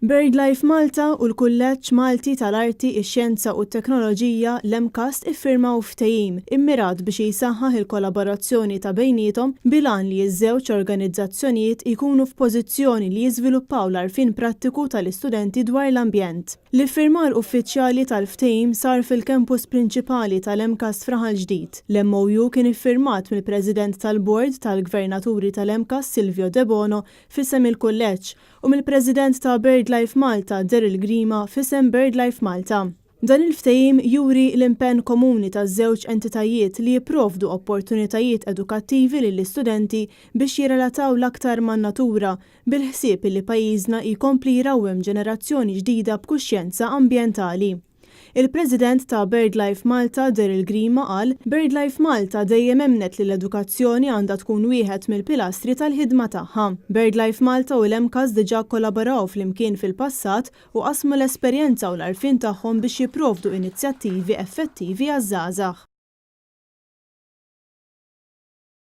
BirdLife Malta u l-Kulleġġ Malti tal-Arti, ix-Xjenza u t-Teknoloġija, l-MCAST, iffirmaw ftehim immirat biex jisaħħaħ il-kollaborazzjoni ta' bejniethom bil-għan li ż-żewġ organizzazzjonijiet jkunu f'pożizzjoni li jiżviluppaw l-għarfien prattiku tal-istudenti dwar l-ambjent. L-iffirmar uffiċjali tal-ftehim sar fil-kempus prinċipali tal-MCAST f'Raħal Ġdid. L-MOU kien iffirmat mill-President tal-Bord tal-Gvernaturi tal-MCAST Silvio Debono f'isem il-kulleġġ u mill-President ta' BirdLife Malta Daryl Grima f'isem BirdLife Malta. Dan il-ftehim juri l-impenn komuni taż-żewġ entitajiet li jipprovdu opportunitajiet edukattivi lill-istudenti biex jirrelataw l-aktar man-natura bil-ħsieb li pajjiżna jkompli jrawwem ġenerazzjoni ġdida b'kuxjenza ambjentali. Il-President ta' BirdLife Malta Daryl Grima qal: "BirdLife Malta dejjem emnet li l-edukazzjoni għandha tkun wieħed mill-pilastri tal-ħidma tagħha. BirdLife Malta u l-MCAST diġà kollaboraw flimkien fil-passat u qasmu l-esperjenza u l-għarfien tagħhom biex jipprovdu inizjattivi effettivi għaż-żgħażagħ."